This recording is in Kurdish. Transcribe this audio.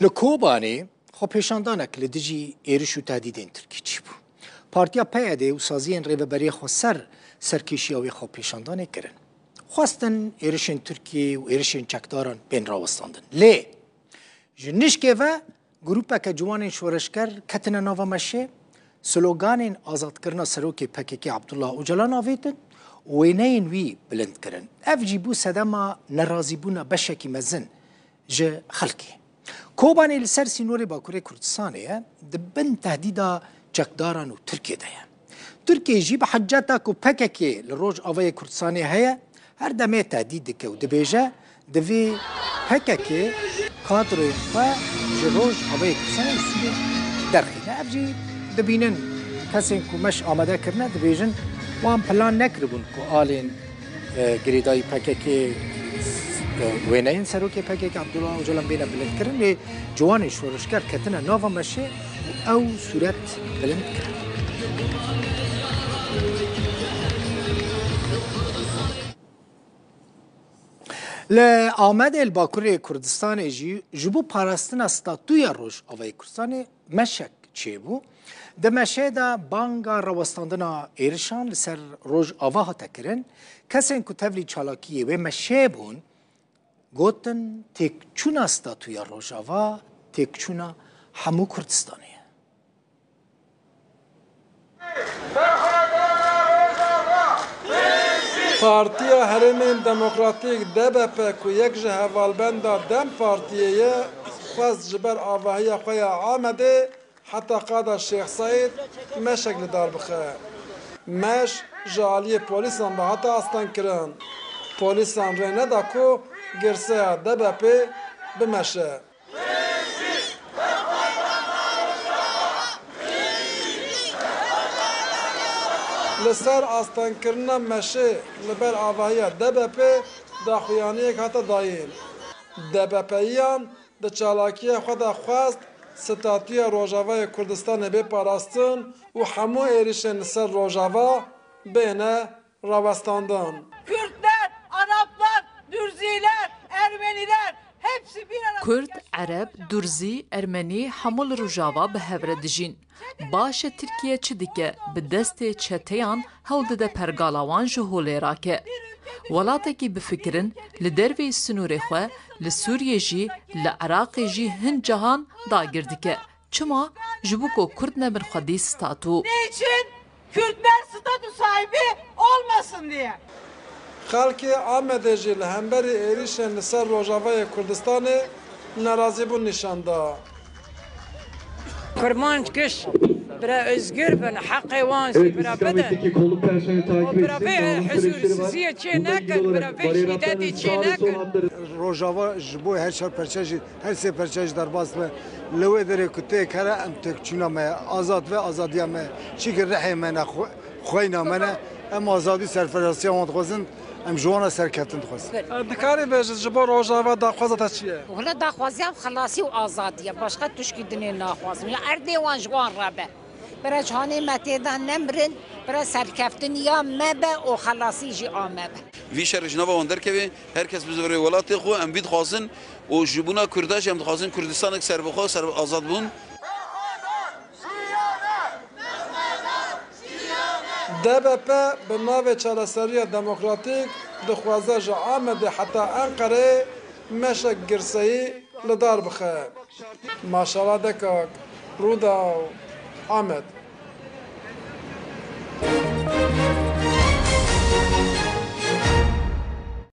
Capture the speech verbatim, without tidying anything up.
Li Kobanê xwepêşandanek li dijî êriş û tehdîdên Tirkî çêbû. Partiya P Y D û saziyên Rêveberiya Xweser serkêşiya wê xwepêşandanê kirin. Xwestin êrişên Tirkiyê û êrişên çekdaran bên rawestandin. Lê ji nişkê ve grûpeke ciwanên şoreşger ketine nava meşê, sloganên azadkirina serokê P K K Abdullah Ocalan avêtin û wêneyên wî bilind kirin. Ev jî bû sedema nerazîbûna beşekî mezin ji xelkê. Kobanê li ser sînorê Bakurê Kurdistanê ye, di bin tehdîda çekdaran û Tirkiyê de ye. Tirkiye jî bi heceta ku P K K li Rojavayê Kurdistanê heye, her demê tehdîd dike û dibêje, divê P K K kadroyên xwe ji Rojavayê Kurdistanê û Sûriyê derxîne. Ev jî dibînin kesên ku meş amade kirine, dibêjin wan plan nekiribûn ku alên e, girêdayî P K K, e, wêneyên serokê P K K Abdullah Ocalan bêne bilindkirin, lê ciwanên şoreşger ketine nava meşê û ew sûret bilind kirin. Li Amedê li Bakurê Kurdistanê jî ji bo parastina statûya Rojavayê Kurdistanê meşek çêbû. Di meşê de banga rawestandina êrişan li ser Rojava hate kirin. Kesên ku tevlî çalakiyê wê meşê bûn, gotin têkçûna statûya Rojava têkçûna hemû Kurdistanê ye. Partiya Herêmên Demokratîk, D B P, ku yek ji hevalbenda DEM Partiyê ye, xwest ji ber avahiya xwe ya Amedê heta qada Şêx Seîd meşek li dar bixe. Meş ji aliyê polîsan ve hate astengkirin. Polîsan rê neda ku girseya D B P bimeşe. Li ser astengkirina meşê li ber avahiya D B P daxuyaniyek hate dayîn. DBPyiyan di çalakiyê xwe de xwest statûya Rojavayê Kurdistanê bê parastin û hemû êrişên li ser Rojava bêne rawestandin. Kürtler, Araplar, Dürziler, Ermeniler hepsi bir arada Kurd, Ereb, Durzî, Ermenî hemû li Rojava bi hev re dijîn. Baş e Tirkiye çi dike? Bi destê çeteyan hewl dide pergala wan ji holê rake. Welatekî bifikirin, li derveyî sinûrê xwe, li Sûriyê jî, li Iraqê jî hin cahan dagir dike. Çima? Ji bo ku Kurd nebin xwedî statû. Ne için? Kürtler statü sahibi olmasın diye. Xelkê Amedê jî li hemberî êrîşên li ser Rojavayê Kurdistanê nerazîbûn nîşan da. Kurmanc giş bira özgür bin, heqê wan jî bira bidin. O bira vê huzursiziyê çê nekin, bira vê şîdetê çê nekin. Rojava ji bo her çar perçe jî, her sê perçe jî derbas be. Li wê derê ku têk here, em têkçûna me ye. Azad ve azadiya me ye. Çîkî rihê me ne, xwe-, xweyna me ne. Em azadî û serfiraziya wan dixwazin, em ji wan re serkeftin dixwazin. Dikarî bêjit ji bo Rojava daxwaza te çi ye? Wele daxwaziya xelasî û azadî ye. Başqa tişkî dinê naxwazim. Ya erdê wan ji wan re be. Bira cihanê me tê de nemirin, bira serkeftin ya me be û xelasî jî a me be. Vî şerê ji nava wan derkeve, her kes bizivire welatê xwe, em vî dixwazin û ji bona Kurda jî em dixwazin Kurdistanek serbixwe, ser azad bûn. DBP bi navê Çaleseriya Demokratîk dixwaze ji Amedê heta Enqereyê meşek girseyî li dar bixe. Maşala Dekak, Rûdaw, Amed.